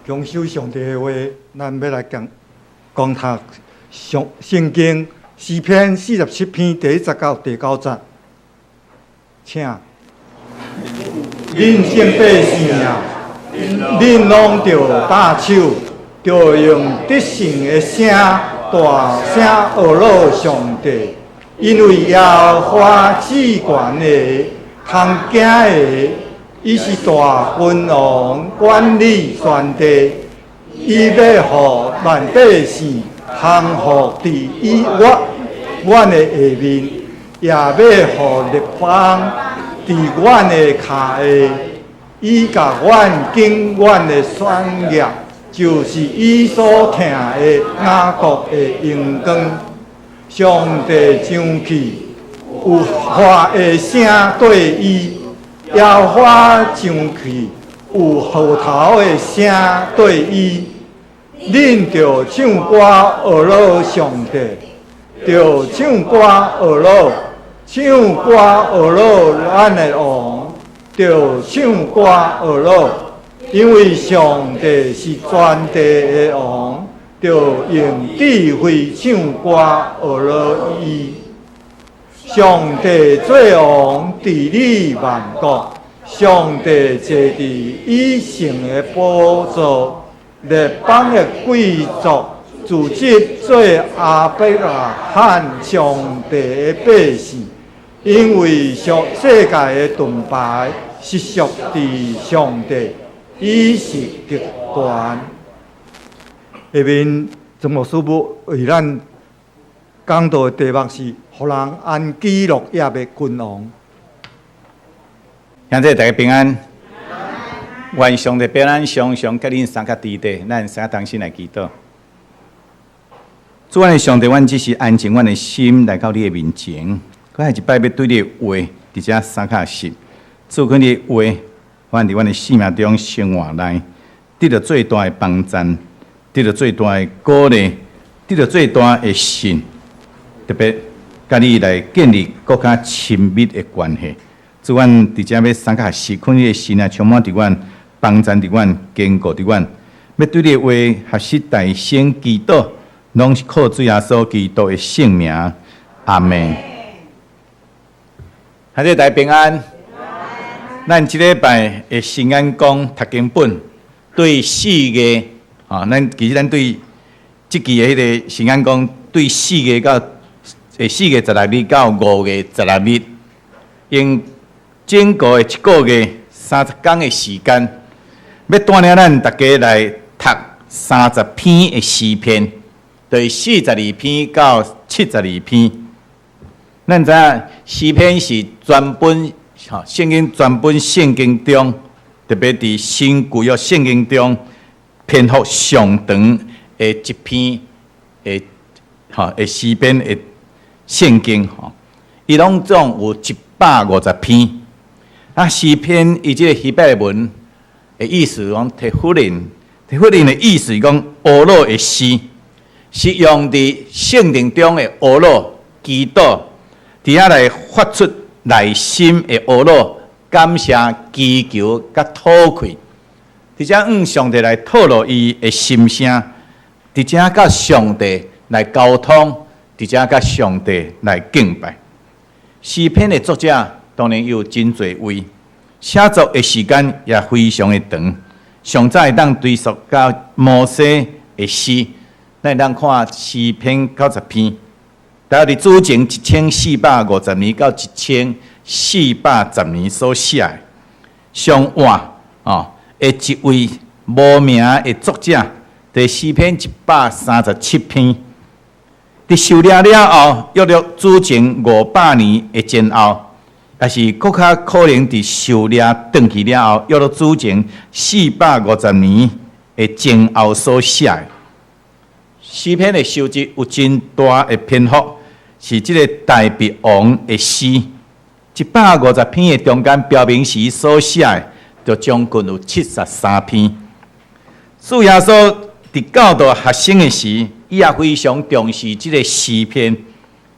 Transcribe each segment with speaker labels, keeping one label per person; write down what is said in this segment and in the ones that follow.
Speaker 1: 享受上帝的話，咱欲來講講讀上聖經詩篇47篇第一節到第九節，請。恁眾百姓啊，恁攏著拍手，著用得勝的聲大聲呵咾上帝，因為耶和華至懸的，通驚的，伊是大君王，管理全地，伊欲予萬百姓降服佇伊我阮的下面，也欲予列邦佇阮的跤下。伊共阮揀阮的產業，就是伊所疼的雅各的榮光。上帝上氣，有號的聲對伊；耶和華上氣，有號頭的聲對伊。恁著唱歌呵咾上帝，著唱歌呵咾，唱歌呵咾咱的王，著唱歌呵咾，因為上帝是全地的王，著用智慧唱歌呵咾伊。上帝做王，治理萬國；上帝坐佇伊聖的寶座，列邦的貴族聚集做亞伯拉罕上帝的百姓，因為上世界的盾牌是屬佇上帝，伊是極懸。下面曾牧師母為咱講道的題目是：予人安居樂業的君王。
Speaker 2: 兄弟大家平安，願上帝平安，常常佮恁相佮佇佇，咱三個同心來祈禱。主，阮的上帝，阮只是安靜阮的心來到你的面前，閣來一擺欲對你的話，佇遮相佮學習。主，願你的話，阮佇阮的生命中生活內，得著最大的幫贊，得著最大的鼓勵，得著最大的信，特別佮你來建立閣較親密的關係。主，阮佇遮欲相佮學習，願你的聖靈充滿佇阮，幫贊佇阮，堅固佇阮，欲對你的話學習大聲祈禱，攏是靠主耶穌基督的聖名，阿門。兄弟大家平安。咱這禮拜的新眼光讀經本對四月，啊，咱其實咱對這期的彼个新眼光對四月到4月16日到5月16日，用整個的一個月30工的時間，欲帶領咱大家來讀三十篇的詩篇，就是42篇到72篇。咱知影詩篇是全本吼聖經全本聖經中，特別佇新舊約聖經中篇幅上長的一篇的吼的詩篇的聖經吼，伊攏總有150篇。啊，詩篇伊這个希伯來文的意思講tehillim，tehillim的意思是講呵咾的詩，是用佇聖殿中的呵咾祈禱，佇遐來發出內心的呵咾、感謝、祈求佮討愧，佇遮向上帝來吐露伊的心聲，佇遮佮上帝來溝通，佇遮佮上帝來敬拜。詩篇的作者當然有真濟位，寫作的時間也非常的長，上早會當追溯到摩西的詩，咱會當看詩篇90篇，大約佇主前1450年到1410年所寫的。上晚哦的一位無名的作者，佇詩篇137篇，佇受掠了後，約略主前500年的前後，也是閣較可能佇受掠轉去了後，約略主前450年的前後所寫的。詩篇的收集有真大的篇幅，是這个大衛王的詩。150篇的中間標明時所寫的，就將近有73篇。主耶穌佇教導學生的時，伊也非常重視這个詩篇。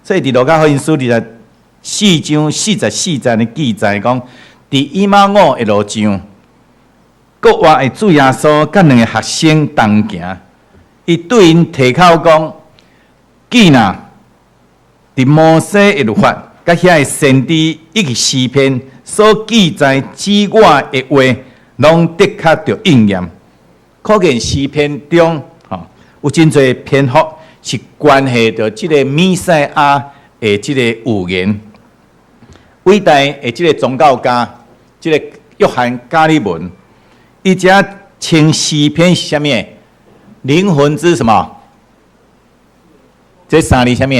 Speaker 2: 所以佇路加福音書24章44節的記載講，佇以馬忤的路上，各復活的主耶穌佮兩个學生同行，伊對𪜶提口講：見哪，佇摩西的律法，佮遐个先知以及詩篇所記載指我的話，攏的確著應驗。可見詩篇中，吼有真濟篇幅是關係著這个彌賽亞的這个預言。偉大的這个宗教家，這个約翰加爾文，伊遮稱詩篇是啥物？靈魂之什麼？這三字啥物？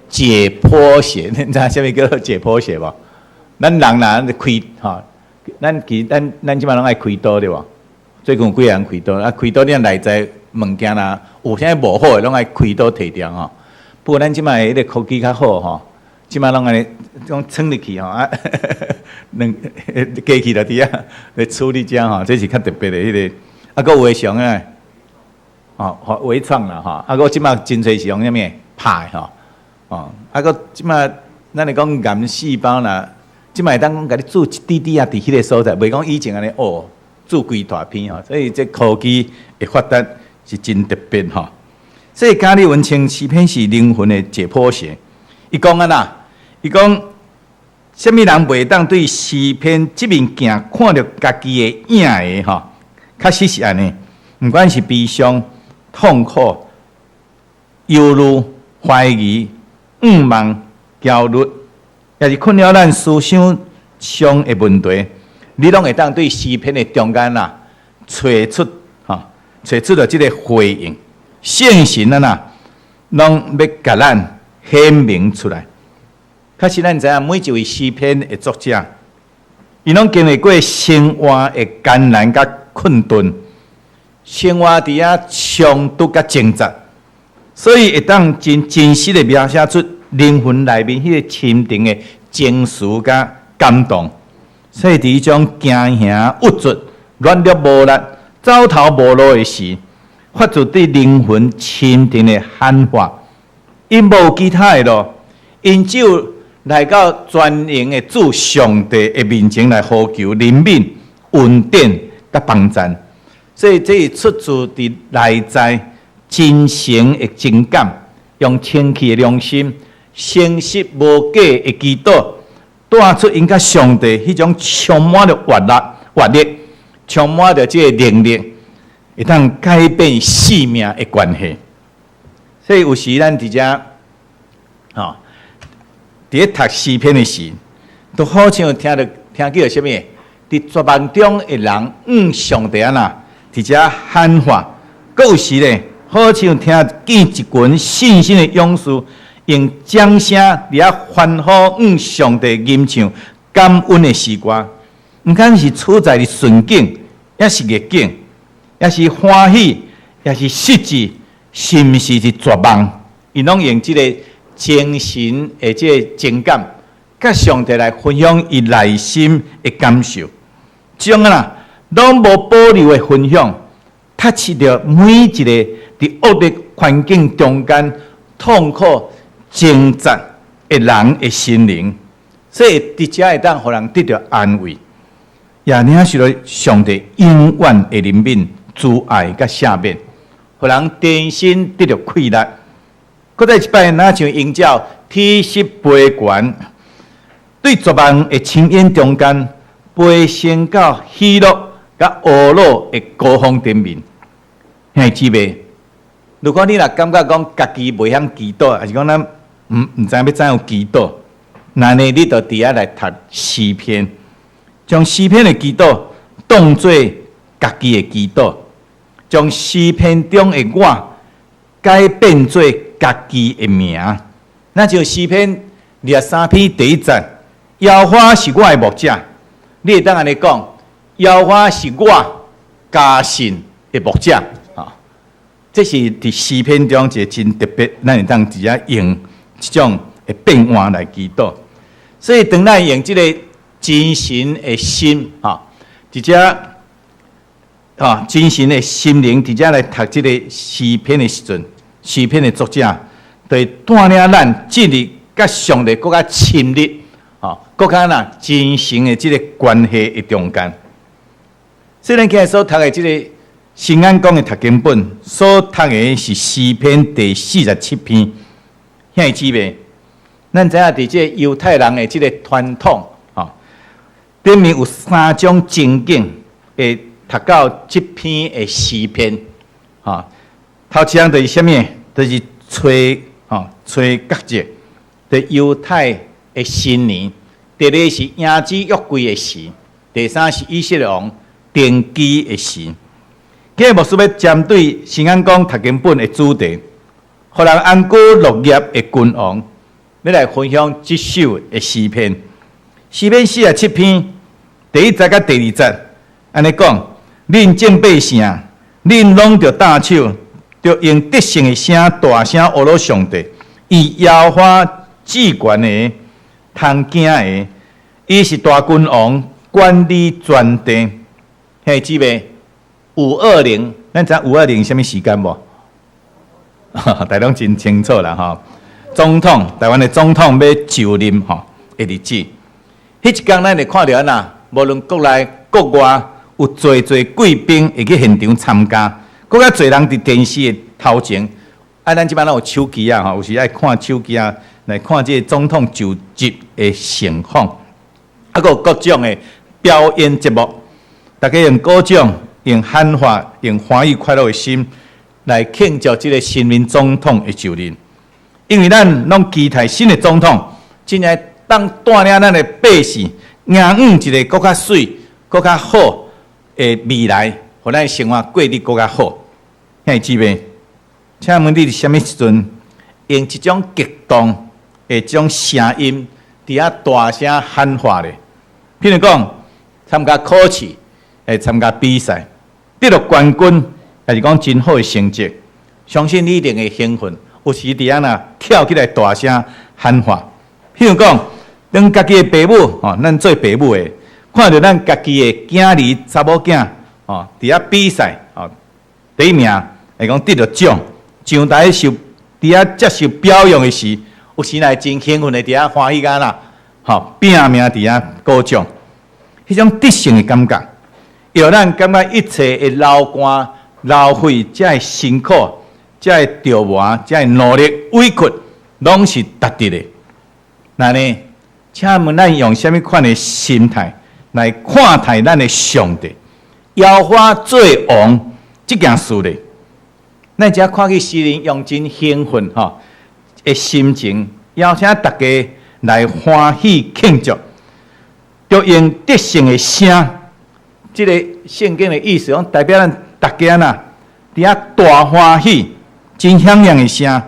Speaker 2: 解剖學，你知影啥物叫做解剖學無？咱人若開吼，咱其實咱這擺攏愛開刀對無？最近有幾个人開刀，啊開刀你內在物件若有啥無好的，攏愛開刀提掉吼。不過咱這擺彼个科技較好吼，這擺攏按呢種穿入去吼啊，兩機器就佇遐咧處理這吼，這是較特別的彼个。啊，閣有的是用啥？哦，微創啦吼，啊，閣這擺真濟是用啥物拍的吼，哦，啊，閣這擺咱咧講癌細胞啦，這擺會當講共你注一滴滴仔佇彼个所在，袂講以前按呢哦，注規大片吼，所以這科技的發達是真特別吼。所以加爾文稱詩篇是靈魂的解剖學。伊講按怎？伊講，啥物人袂當對詩篇這面鏡看著家己的影的吼？確實是按呢，毋管是悲傷、痛苦、憂慮、懷疑、向望、焦慮，抑是困擾咱思想上的問題，你攏會當對詩篇的中間啊，揣出吼，揣出著這个回應。聖神按怎，攏欲共咱顯明出來。確實，咱知影每一位詩篇的作者，𪜶攏經歷過生活的艱難佮困頓，生活佇遐衝突佮掙扎，所以會當真真實的描寫出靈魂內面彼个深沉的情緒佮感動。所以佇彼種驚嚇、鬱卒、軟弱無力、走投無路的時，發出對靈魂深沉的喊話。𪜶無其他的路，𪜶只有來到全能的主上帝的面前來呼求憐憫、恩典佮幫贊。所以這是出自佇內在真誠的情感，用清氣的良心、誠實無假的祈禱，帶出𪜶佮上帝彼種充滿著活力、活力，充滿著這個能力，會當改變生命的關係。所以有時咱佇遮，吼，佇咧讀詩篇的時，都好像聽著聽見著啥物？佇絕望中的人，向上帝按怎，佇遮喊話。閣有時咧，好像聽見一群信心的勇士，用掌聲佇遐歡呼，向上帝吟唱感恩的詩歌。毋管是處在佇順境，抑是逆境，抑是歡喜，抑是失志，甚至是絕望，𪜶攏用這个精神的這个情感，佮上帝來分享伊內心的感受。這種啊，攏無保留的分享，充斥著每一个佇惡劣環境中間痛苦掙扎的人的心靈，所以直接會當予人得著安慰，也領受著上帝永遠的憐憫、慈愛佮赦免，予人重新得著氣力。閣再一擺，若像應照體恤悲懸，對絕望的深淵中間，飛升到喜樂佮呵咾的高峰頂面。兄弟姊妹，如果你若感覺講家己袂曉祈禱，抑是講咱毋知影欲怎樣祈禱，那呢，你就佇遐來讀詩篇，將詩篇的祈禱當做家己的祈禱，將詩篇中的我改變做家己的名。若像詩篇23篇第一節，耶和華是我的牧者，你會當按呢講，耶和華是我嘉信的牧者。啊，這是佇詩篇中一个真特別，咱會當佇遮用這種的變換來祈禱。所以，當咱用這个真誠的心，哈，佇遮，啊，真誠的心靈，佇遮來讀這个詩篇的時陣，詩篇的作者，就會帶領咱進入佮上帝閣較親密，吼，閣較若真誠的這个關係的中間。雖然今日所讀的這个新眼光的讀經本，所讀的是詩篇第47篇，兄弟姊妹，咱知影佇這个猶太人的這个傳統，吼，頂面有三種情景會讀到這篇的詩篇，吼，頭一項就是啥物？就是初吼初角節，佇猶太的新年。第二是營子約櫃的時，第三是以色列王登基的時。今日牧師欲針對新眼光讀經本的主題，予人安居樂業的君王，欲來分享這首的詩篇。詩篇四十七篇第一節佮第二節，按呢講：恁眾百姓，恁攏著搭手，著用得勝的聲大聲呵咾上帝，伊耶和華至懸的，通驚的，伊是大君王，管理全地。兄弟姊妹，五二零，咱知五二零啥物時間無？大家攏真清楚啦吼。總統，台灣的總統欲就任吼的日子，彼一工咱會看著按怎，無論國內國外有濟濟貴賓會去現場參加，閣較濟人佇電視的頭前。啊，咱這擺攏有手機啊吼，有時愛看手機啊，來看這个總統就職的盛況，啊，閣有各種的表演節目，大家用鼓掌、用喊話、用歡喜快樂的心來慶祝這个新任總統的就任。因為咱攏期待新的總統，真正當帶領咱的百姓，贏一个閣較媠、閣較好的未來，予咱生活過得閣較好。兄弟姊妹，請問你佇啥物時陣，用這種激動的這種聲音，佇遐大聲喊話咧？譬如講，參加考試，會參加比賽，得著冠軍，抑是講真好的成績，相信你一定會興奮，有時佇遐若跳起來大聲喊話。譬如講，當家己的爸母，吼，咱做爸母的，看著咱家己的囝兒、查某囝，吼，佇遐比賽，吼，第一名，會講得著獎，上台受佇遐接受表揚的時，有時會真興奮的佇遐歡喜甲啦，吼，拼命佇遐鼓掌，彼種得勝的感覺，予咱感覺一切的流汗、流血，這个辛苦、這个著磨、這个努力、委屈，攏是值得的。那呢，請問咱用啥物款的心態來看待咱的上帝？耶和華做王這件事咧？咱遮看見詩人用真興奮吼的心情，邀請大家來歡喜慶祝，著用得勝的聲。這个聖經的意思講，代表咱大家呐，佇遐大歡喜、真響亮的聲，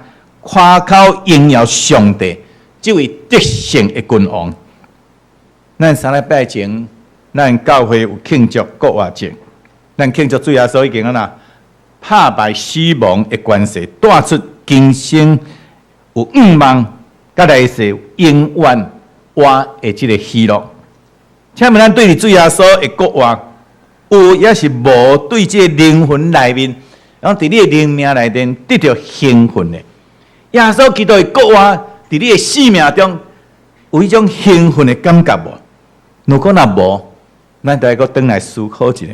Speaker 2: 誇口榮耀上帝，這位得勝的君王。咱三禮拜前，咱教會有慶祝復活節，咱慶祝主耶穌已經按怎拍敗死亡的權勢，帶出今生有盼望，佮來世永遠活的這个喜樂。請問咱對主耶穌的復活，有抑是無對這个靈魂內面，然後佇你的靈命內面得著興奮的？耶穌基督的復活，佇你的生命中有彼種興奮的感覺無？如果若無，咱著愛閣轉來思考一下，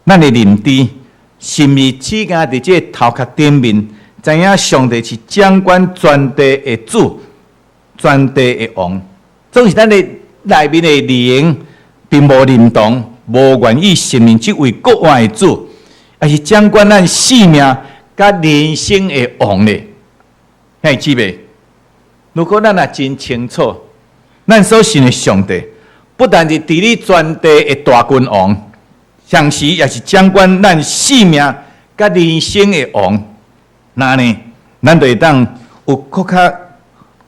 Speaker 2: 咱的認知是毋是始終佇這个頭殼頂面，知影上帝是掌管全地的主、全地的王，總是咱的內面的靈並無認同，無願意承認這位復活的主，抑是掌管咱生命佮人生的王咧？兄弟姊妹，如果咱若真清楚，咱所信的上帝，不但是治理全地的大君王，同時也是掌管咱生命佮人生的王，那呢，咱就會當有閣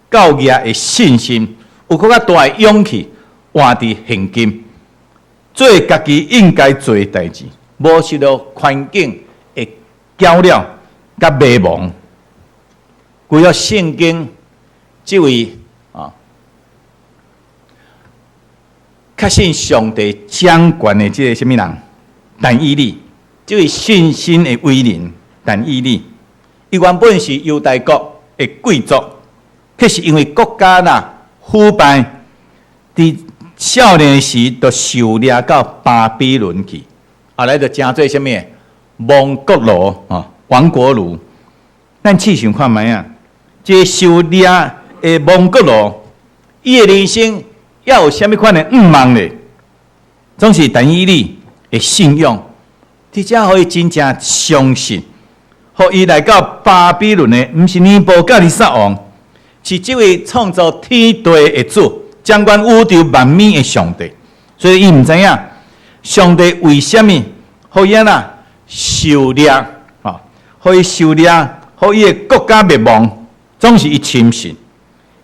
Speaker 2: 較夠額的信心，有閣較大的勇氣，活佇現今，做家己應該做的代誌，無受著環境的攪擾佮迷茫。舊約聖經這位啊，確信上帝掌權的這个啥物人？但以理，這位信心的偉人，但以理，伊原本是猶大國的貴族，卻是因為國家啦腐敗，佇少年時就受掠到巴比倫去。後來就成做啥物？亡國奴吼，亡國奴。咱試想看覓啊？這个受掠的亡國奴，伊的人生猶有啥物款的向望咧？總是但以理的信仰，佇遮予伊真正相信，予伊來到巴比倫的，毋是尼布甲尼撒王，是這位創造天地的主，掌管宇宙萬物的上帝。所以伊毋知影上帝為啥物予伊按怎受掠，吼，予伊受掠，予伊的國家滅亡，總是伊深信。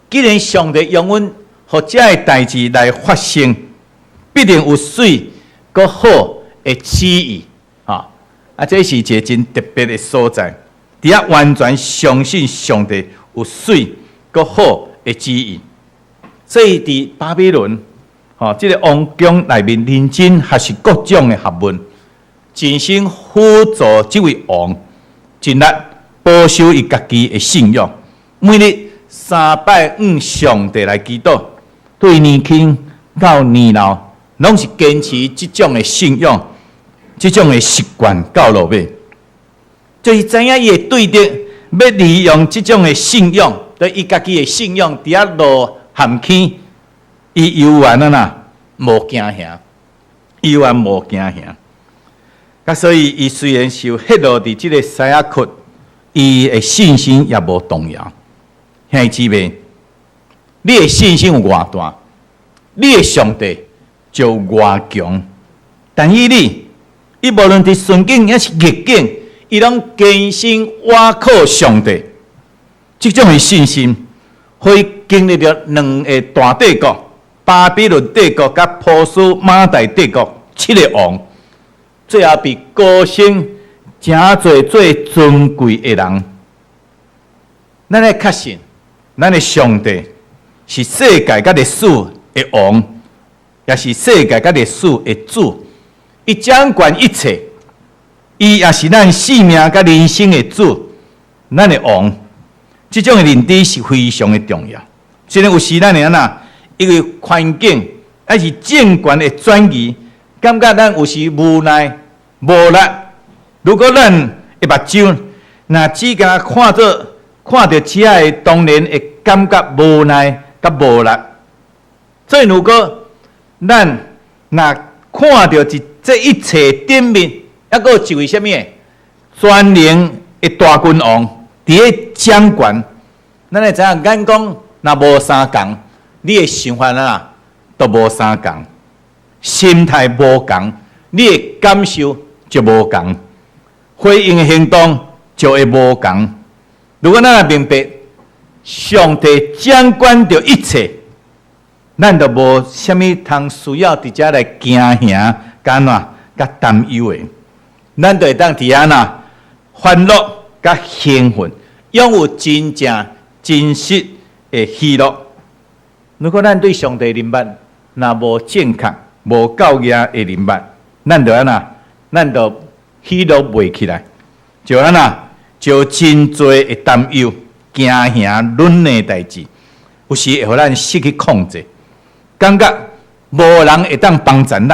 Speaker 2: 既然上帝容忍予這个代誌來發生，必定有媠閣好的旨意，吼！啊，這是一个真特別的所在，佇遐完全相信上帝有媠閣好的旨意。所以佇巴比倫，吼，這个王宮內面認真學習各種的學問，盡心輔助這位王，盡力保守伊家己的信仰，每日三擺向上帝來祈禱，對年輕到年老，攏是堅持這種的信仰，這種的習慣到落尾，就是知影伊的對敵欲利用這種的信仰，對伊家己的信仰佇遐落陷坑，伊猶原按怎無驚嚇，猶原無驚嚇。啊，所以伊雖然受彼落佇這个獅仔窟，伊的信心也無動搖。兄弟姊妹，你的信心有偌大，你的上帝就偌強。但以理，伊無論佇順境抑是逆境，伊攏堅信倚靠上帝。這種的信心，予伊經歷著兩个大帝國——巴比倫帝國佮波斯瑪代帝國七个王，最後被高升，成做最尊貴的人。咱愛確信，咱的上帝是世界佮歷史的王，也是世界佮歷史的主。伊掌管一切，伊也是咱生命佮人生的主，咱的王。這種的認知是非常的重要。雖然有時咱會按怎，因為環境抑是政權的轉移，感覺咱有時無奈無力。如果咱的目睭若只敢看做看著這个，當然會感覺無奈佮無力。所以如果咱若看著這一切頂面，猶閣有一位啥物全能的大君王佇咧掌權，咱會知影眼光若無相仝，你的想法啊都無相仝，心態無仝，你的感受就無仝，回應的行動就會無仝。如果咱若明白上帝掌管著一切，咱就無啥物通需要佇遮來驚嚇、佮按怎、佮擔憂的。咱就會當佇遐呐歡樂佮興奮，擁有真正真實的喜樂。如果咱對上帝認捌若無正確、無夠額的認捌，咱就按怎？咱就喜樂袂起來，就按怎？就真濟的擔憂、驚嚇、忍的代誌，有時會予咱失去控制，感覺無人會當幫助咱，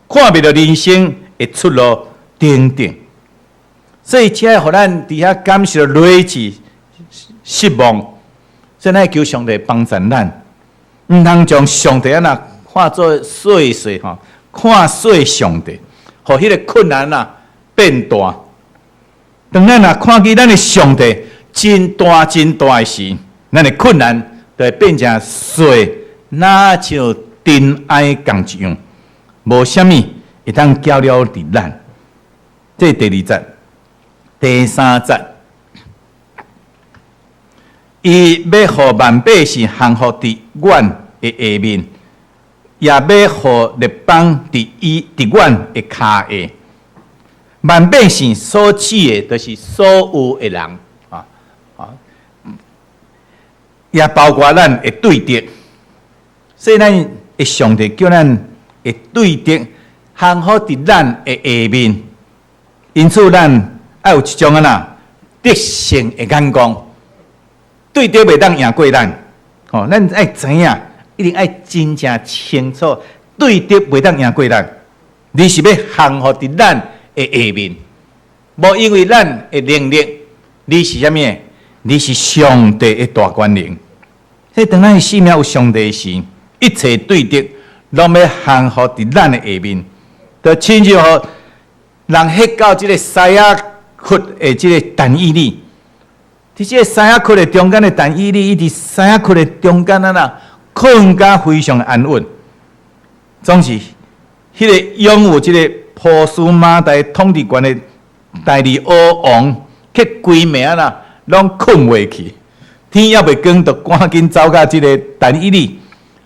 Speaker 2: 看袂著人生的出路等等。所以，這會予咱佇遐感受累積失望，所以咱求上帝幫助咱，毋通將上帝按怎看做細細吼，看細上帝，予彼个困難啊變大。當咱若看見咱的上帝真大真大的時，咱的困難就會變成細，若像塵埃仝一樣，無啥物會當攪擾佇咱。這是第二節，第三節，伊欲予萬百姓降服佇阮的下面，也欲予列邦佇阮的跤下。萬百姓所指的，就是所有的人啊啊，也包括咱的對敵。所以咱的上帝叫咱的對敵降服佇咱的下面，因此咱愛有一種按怎得勝的眼光，對敵袂當贏過咱。吼，咱愛知影，一定愛真正清楚，對敵袂當贏過咱。而是欲降服佇咱的下面。無因為咱的能力，你是啥物？你是上帝的大權能。所以當咱的生命有上帝時，一切對敵攏欲降服佇咱的下面。就親像予人彼到這个獅仔窟的這个但以理，佇這个獅仔窟的中間的但以理，伊佇獅仔窟的中間啊啦，睏甲非常安穩，總是彼个擁有這个波斯瑪代統治權的大利烏王，去規暝啊啦，攏睏袂去，天猶未光，就趕緊走到這个但以理，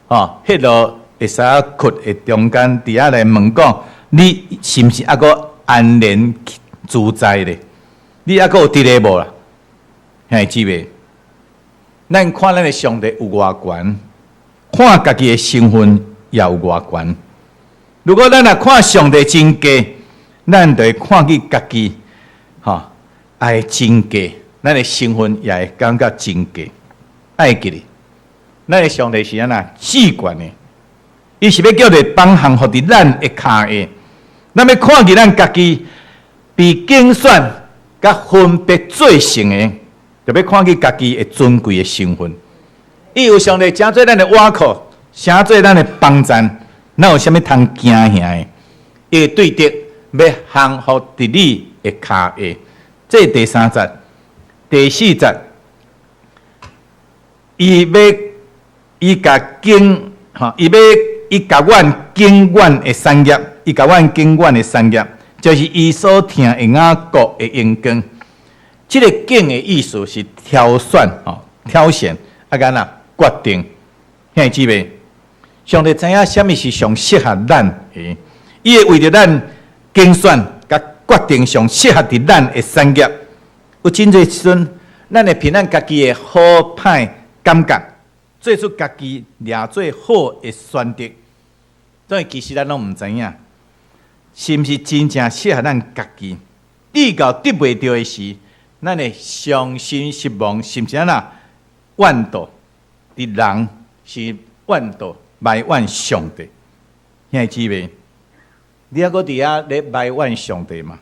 Speaker 2: 吼，彼落的獅仔窟的中間，佇遐來問講：你是毋是猶閣安然自在咧？你猶閣有佇咧無啦？兄弟姊妹，咱看咱的上帝有偌懸，看家己的身份也有偌懸。如果咱若看上帝真低，咱就會看見家己，吼，愛真低，咱的身份也會感覺真低。愛記得，咱的上帝是按怎至懸的，伊是欲叫做放降服佇咱的跤下。咱欲看見咱家己被揀選、佮分別做聖的，就欲看見家己的尊貴的身份。伊有上帝成做咱的倚靠，成做咱的幫贊，咱有啥物通驚嚇的？伊的對敵欲降服佇你的跤下。這是第三節，第四節，伊欲伊共揀，吼，伊欲伊共阮揀阮的產業，伊共阮揀阮的產業，就是伊所疼的雅各的榮光。這个揀的意思是挑選，吼，挑選，啊，敢若決定。兄弟姊妹，上帝知影啥物是上適合咱的，伊會為著咱揀選、佮決定上適合佇咱的產業。有真濟時陣，咱會憑咱家己的好歹感覺，做出家己掠做好的選擇。所以其實咱攏毋知影，是毋是真正適合咱家己。直到得袂著的時，咱會傷心失望，是毋是按怎怨妒佇人，是怨妒埋怨上帝。兄弟姊妹，你猶閣佇遐咧埋怨上帝嗎？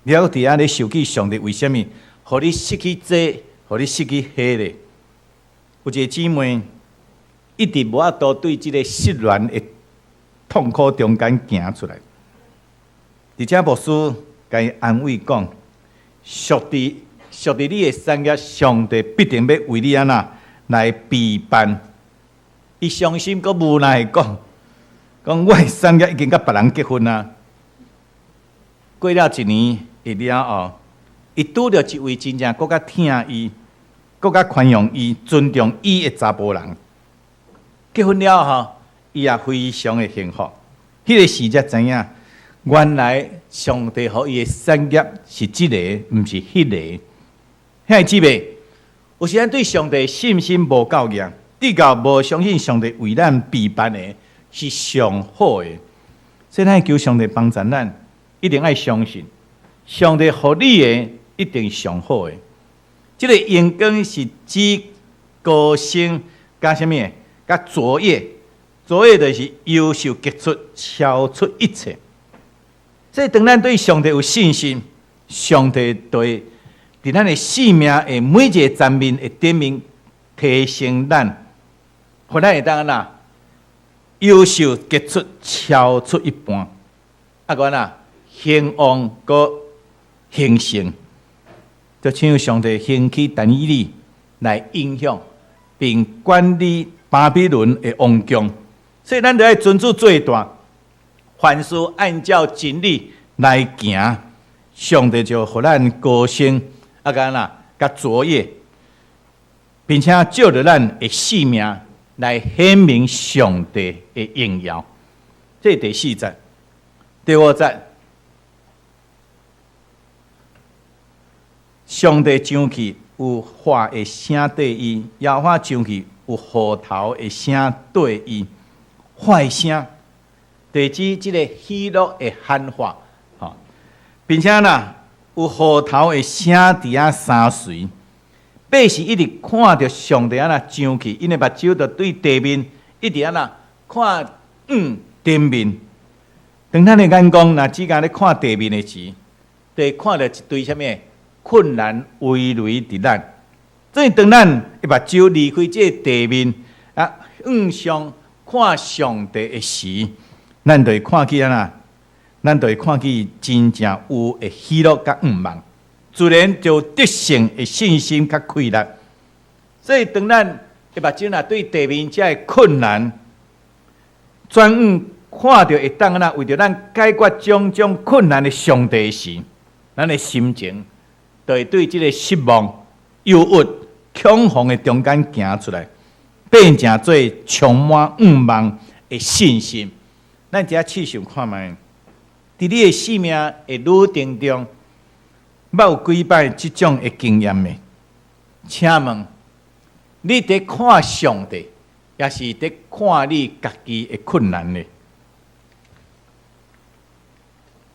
Speaker 2: 你猶閣佇遐咧受氣上帝？為啥物？予你失去這個，予你失去彼个？有一個姊妹一直無法度對這个失戀的痛苦中間行出來。而且牧師共伊安慰講：屬佇你的產業，上帝必定欲為你按怎來備辦。伊傷心閣無奈講：講我的產業已經佮別人結婚啊。過了一年的了後，伊拄著一位真正閣較疼伊、閣較寬容伊、尊重伊的查埔人。結婚了後，伊也非常的幸福。彼个時才知影，原來上帝予伊的產業是這个，毋是彼个。兄弟姊妹，有時咱對上帝信心無夠強，直到無相信上帝為咱備辦的是上好的。所以咱求上帝幫助咱，一定愛相信，上帝予你的一定上好的。這个榮光是指高升佮啥物？佮卓越，卓越就是優秀傑出，超出一切。所以當咱對上帝有信心，上帝對佇咱的生命的每一个層面的頂面提升咱，予咱會當按怎優秀傑出，超出一般。啊，閣按怎興旺閣興盛，就親像上帝興起但以理來影響並管理巴比倫的王宮，所以咱著愛尊主做大，凡事按照真理來行，上帝就予咱高升，啊，閣按怎閣卓越，並且藉著咱的生命來顯明上帝的榮耀。這是第四節，第五節，上帝上氣有話的聲對伊，耶和華上氣有號頭的聲對伊，話的聲，就是指這个喜樂的喊話，吼，並且啦，有號頭的聲佇遐相隨。百姓一直看著上帝按怎上去，𪜶的目睭就對地面一直按怎看，頂面。當咱的眼光若只干咧看地面的時，就會看著一堆啥物困難圍圍佇咱。所以當咱的目睭離開這个地面，啊，向上看上帝的時，咱就會看見按怎？咱就會看見真正有的喜樂佮向望，自然就得勝的信心佮氣力。所以當咱的目睭若對地面遮的困難轉向看著會當按怎為著咱解決種種困難的上帝時，咱的心情就會對這个失望、憂鬱、恐慌的中間行出來，變成做充滿向望的信心。咱遮試想看覓，佇你的生命的旅程中，捌有幾擺這種的經驗未？請問，你佇看上帝，抑是佇看你家己的困難呢？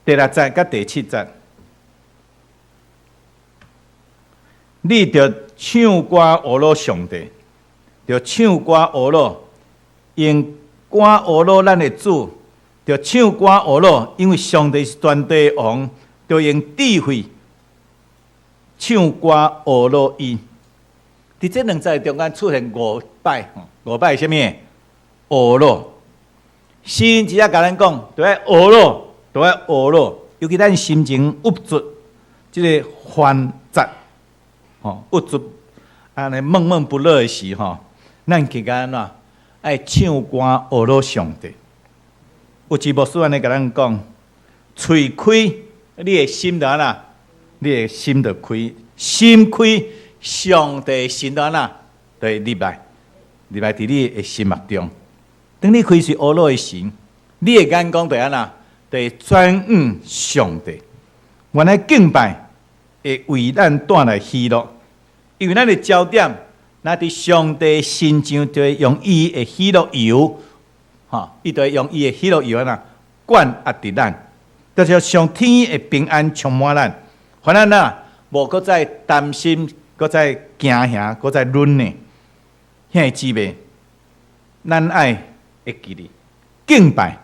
Speaker 2: 第六節佮第七節，你著唱歌呵咾上帝，著唱歌呵咾，用歌呵咾咱的主，著唱歌呵咾，因為上帝是全地王，著用智慧唱歌呵咾伊。佇這兩節中間出現五擺，五擺啥物？呵咾。詩人直接共咱講，著愛呵咾，著愛呵咾，尤其咱心情鬱卒，這個煩躁，吼，鬱卒，按呢悶悶不樂的時吼，咱更加按怎？愛唱歌呵咾上帝。有一牧師按呢共咱講，喙開，你的心就按怎？你的心就開，心開，上帝神就按怎？就會入來，入來佇你的心目中。當你開喙呵咾的時，你的眼光就按怎？就會轉向上帝。原來敬拜會為咱帶來喜樂，因為咱的焦點，若佇上帝身上，就會用伊的喜樂油，吼，伊就會用伊的喜樂油按怎灌壓佇咱，就是上天的平安充滿咱，予咱啊無閣再擔心，閣再驚嚇，閣再忍呢。兄弟姊妹，咱愛會記得敬拜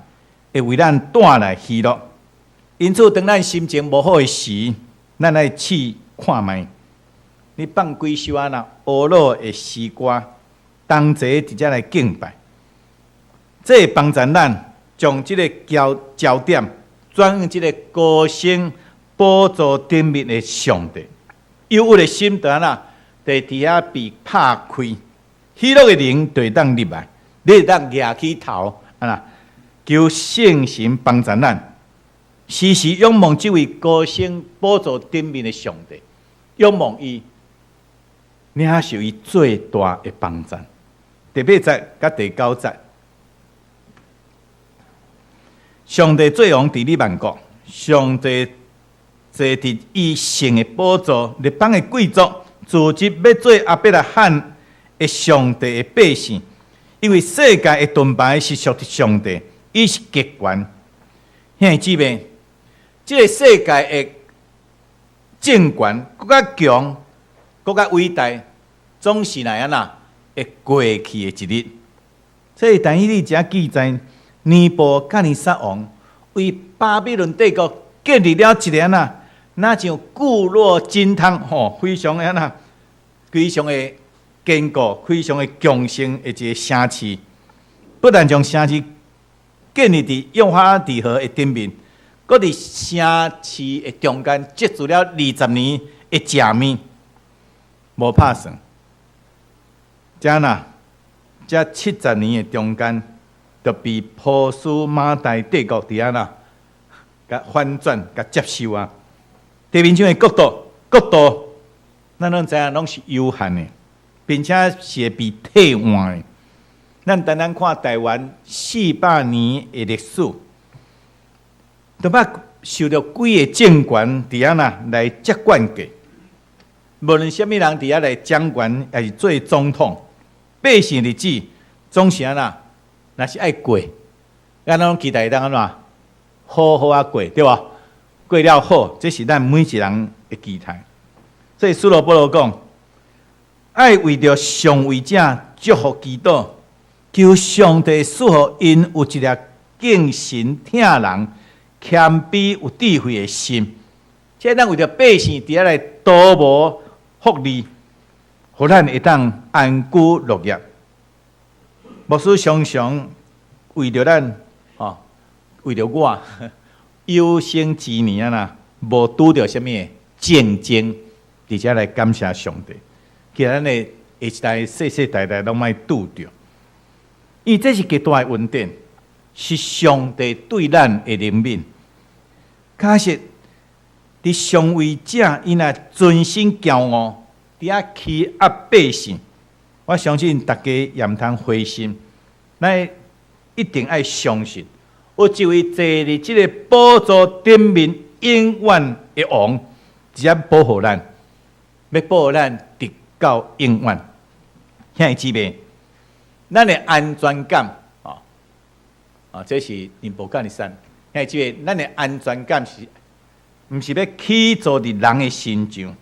Speaker 2: 會為咱帶來喜樂。因此，當咱心情無好的時，咱愛試看覓，你放幾首按怎呵咾的詩歌，同齊佇遮來敬拜，這會幫助咱將這个焦焦點轉向這个高升寶座頂面的上帝。憂鬱的心就按怎，就佇遐被拍開，喜樂的靈就會當入來，你會當舉起頭，按怎求聖神幫助咱，時時仰望這位高升寶座頂面的上帝，仰望伊，領受伊最大的幫助。第八節佮第九節，上帝做王治理萬國，上帝坐佇伊聖的寶座，列邦的貴族聚集欲做亞伯拉罕的上帝的百姓，因為世界的盾牌是屬佇上帝，伊是極權。兄弟姊妹，這个世界的政權閣較強、閣較偉大，總是來按怎會過去的一日。所以但以理這記載，尼布甲尼撒王為巴比倫帝國建立了一個按怎，若像固若金湯吼，非常的按怎，非常的堅固、非常的強盛的一个城市。不但將城市建立佇幼發拉底河的頂面，閣佇城市的中間積聚了20年的食物，無拍算。這若這70年的中間，就被波斯瑪代帝國佇按怎，共反轉、共接收啊！地面上的國度，國度，咱攏知影，攏是有限的，並且是會被替換的。咱單單看台灣400年的歷史，都捌受著幾个政權佇按怎來接管過。無論啥物人佇遐來掌權，抑是做總統，百姓日子總是按怎？若是愛過，咱攏期待會當按怎？好好仔過，對無？過了好，這是咱每一人的期待。所以使徒保羅講，愛為著上位者祝福祈禱，求上帝賜予𪜶有一粒敬神疼人。謙卑有智慧的心，這咱為著百姓佇遐來圖謀福利，予咱會當安居樂業。牧師常常為著咱，吼，為著我有生之年啊啦，無拄著啥物的戰爭，佇遮來感謝上帝。其實咱的下一代世世代代攏莫拄著，因為這是極大的恩典，是上帝對咱的憐憫。確實，佇上位者𪜶若存心驕傲，佇遐欺壓百姓，我相信大家也毋通灰心，咱一定愛相信，有一位坐佇這个寶座頂面永遠的王，直接保護咱，欲保護咱直到永遠。兄弟姊妹，咱的安全感，哦，啊，這是尼布甲尼撒。兄弟姊妹，咱的安全感是，毋是欲起坐佇人的身上？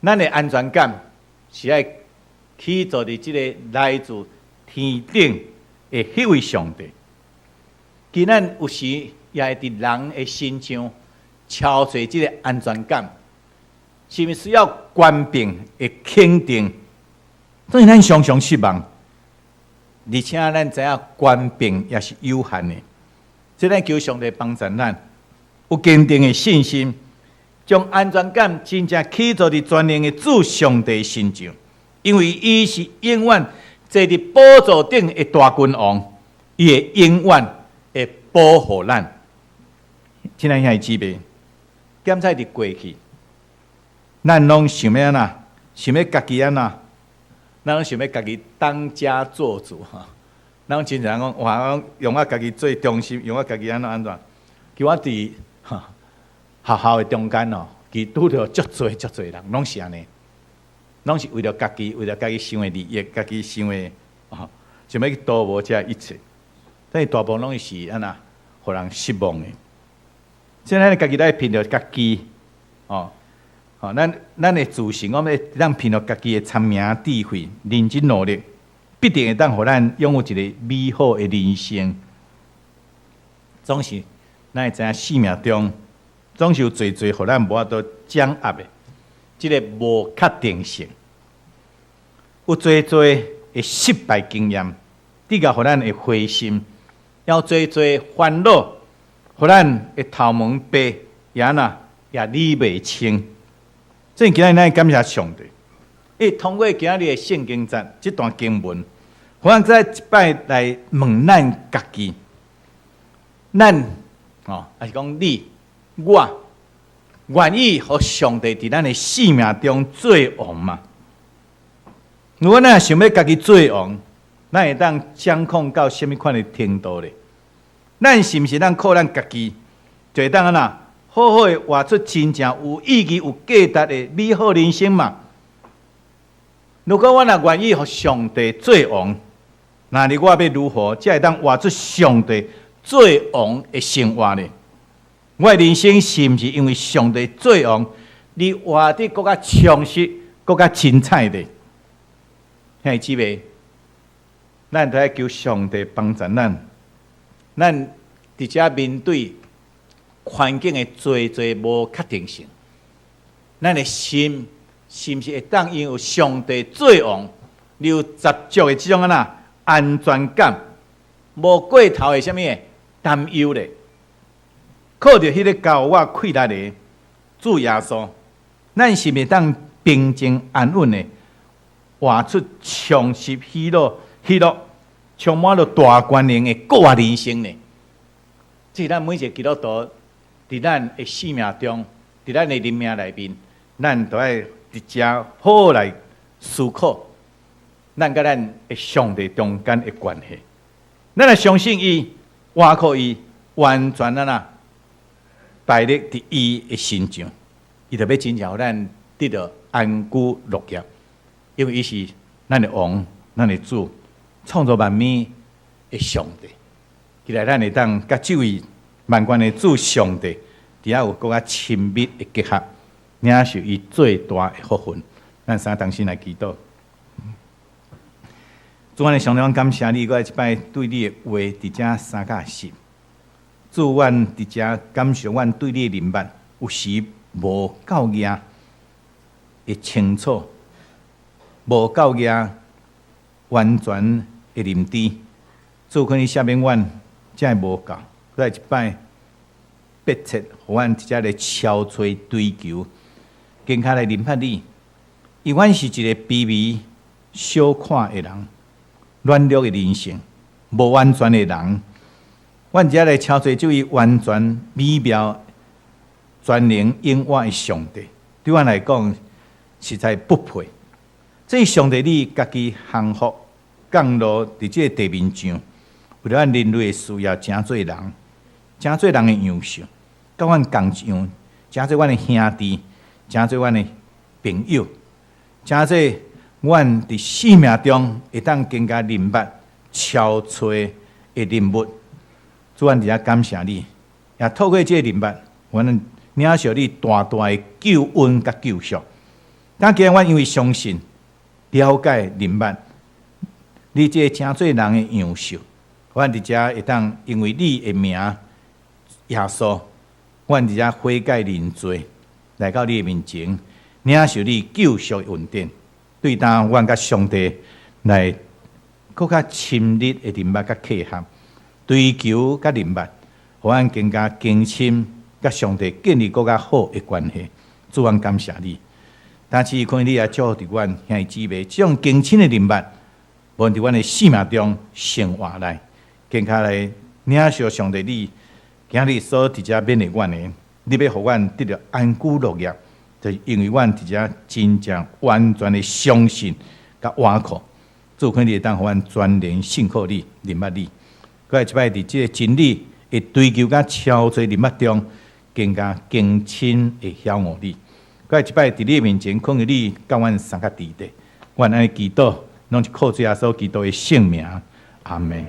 Speaker 2: 咱的安全感是愛起坐佇這个來自天頂的彼位上帝。其實咱有時也會佇人的身上超揣這个安全感，是毋是需要權柄的肯定？所以咱常常失望，而且咱知影權柄也是有限的。所以咱求上帝幫助咱，有堅定的信心，將安全感真正起坐佇全能的主上帝身上，因為伊是永遠坐佇寶座頂的大君王，伊會永遠會保護咱。親愛兄弟姊妹，檢查佇過去，咱攏想欲按怎？想欲家己按怎？咱攏想欲家己當家作主哈。咱攏真濟人講，哇！用我家己做中心，用我家己按怎按怎。其實我佇學校的中間哦，其實拄著足濟足濟人，攏是按呢，攏是為著家己，為著家己想的利益，家己想的，吼，想欲去圖謀這一切。但是大部分攏是按怎，予人失望的。所以咱家己來憑著家己，哦，吼，咱的自信，我們會當憑著家己的聰明智慧、認真努力，必定會當予咱擁有一个美好的人生。總是，咱會知影生命中總是有濟濟予咱無法度掌握的，這个無確定性，有濟濟的失敗經驗，直到予咱會灰心，也有濟濟煩惱，予咱的頭毛白也若也理袂清。所以今日咱感謝上帝，伊通過今日的聖經節這段經文，予咱再一擺來問咱家己，咱哦，抑是講你我願意予上帝佇咱的生命中做王嗎？如果咱想欲家己做王，咱會當掌控到啥物款的程度咧？咱是毋是咱靠咱家己，就會當按怎好好的活出真正有意義、有價值的美好人生嘛？如果我若願意予上帝做王，那你我欲如何才會當活出上帝做王的生活呢？我的人生是毋是因為上帝做王，而活得閣較充實、閣較精彩的？兄弟姊妹，咱都愛求上帝幫助咱。咱佇遮面對環境的濟濟無確定性，咱的心是毋是會當因為上帝做王，而有十足的這種按怎安全感，無過頭的啥物的擔憂咧？靠著彼个交予我氣力的主耶穌，咱是毋是當平靜安穩的活出充實喜樂、喜樂，充滿了大權能的個人生呢？這是咱每一个基督徒佇咱的生命中，佇咱的靈命內面，咱都愛佇遮好好來思考，咱佮咱的上帝中間的關係。咱若相信伊，倚靠伊，完全按怎擺立佇伊的身上，伊就欲真正予咱得到安居樂業，因為伊是咱的王，咱的主，創造萬物的上帝。期待咱會當佮這位萬軍的主上帝，佇遐有閣較親密的結合，領受伊最大的福分。咱三同心來祈禱。主，阮的上帝，阮感謝你，閣再一擺對你的話佇遮相佮學習。主，阮佇遮感受阮對你的認捌，有時無夠額會清楚，無夠額完全的認知。主，求你赦免阮，才會無夠。閣來一擺，迫切，予阮佇遮來超揣追求，更較來認捌你。因為阮是一個卑微小看的人，軟弱的人性，無完全的人。阮遮來超揣這位完全美妙、全能永活的上帝，對阮來講實在不配。這上帝你家己降服降落佇這個地面上，為了咱人類的需要，成做人，成做人的樣式，佮阮仝一樣，成做阮的兄弟，成做阮的朋友，成做阮佇生命中會當更加認捌超揣的人物。主，阮佇遮感謝你，也透過這個認捌，阮領受你大大的救恩佮救贖。但今日阮因為相信、了解、認捌你這個成做人的樣式，阮佇遮會當因為你的名耶穌，阮佇遮悔改認罪，來到你的面前，領受你救贖的恩典。對當阮佮上帝來閣較親密的認捌佮契合，追求佮認捌，予阮更加更深佮上帝建立閣較好的關係。主，阮感謝你。但是求你也祝福佇阮兄弟姊妹，這種更深的認捌，無論佇阮的生命中生活內，更較來領受上帝你今日所佇遮勉勵阮的，你欲予阮得著安居樂業，就是因為阮佇遮真正完全的相信佮倚靠。主，求你會當予阮全然信靠你，認捌你。閣來一擺佇這個真理的追求佮超越認捌中，更加更深的曉悟你。閣來一擺佇你面前，懇求你佮阮相佮佇咧。阮按呢祈禱，攏是靠主耶穌基督的聖名。阿門。